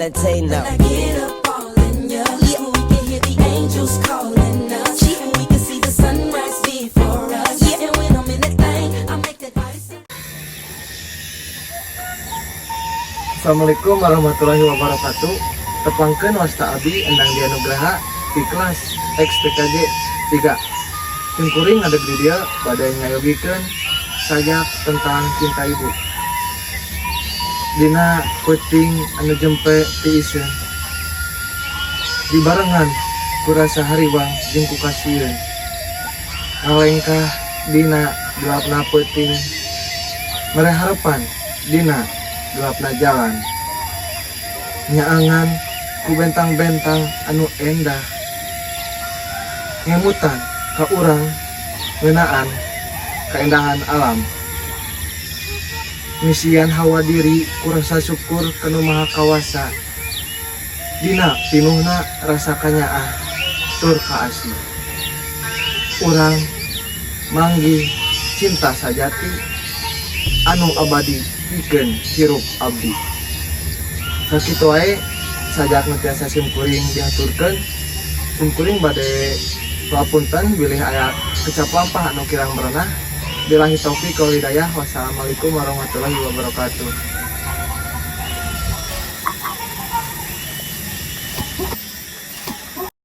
Valentino. I get up all in ya. Yeah. We can hear the angels calling us. Yeah. And we can see the sunrise before us. Yeah. And when I'm in that thing, I make that body sing. Assalamualaikum warahmatullahi wabarakatuh. Tepangkeun, wasta abdi Endang Dianugraha di kelas XTKG 3. Simkuring ngadeg di dieu bade nyayogikeun sajak tentang cinta ibu. Dina peuting anu jempe tiiseun, dibarengan ku rasa hariwang jeung ku kasieun, ngalengkah dina gelapna peuting, mere harepan dina gelapna jalan, nyaangan ku bentang-bentang anu endah, ngemutan ka urang ngeunaan kaendahan alam, ngisian hawa diri ku rasa syukur ka Nu Maha Kawasa dina pinuhna rasa kanyaah tur kaasih. Urang manggih cinta sajati anu abadi pikeun hirup abdi. Sakitu wae sajak nu tiasa simkuring dihaturkeun. Simkuring bade papunten bilih aya kecap lampah anu kirang merenah. Billahi taufik wal hidayah, wassalamualaikum warahmatullahi wabarakatuh.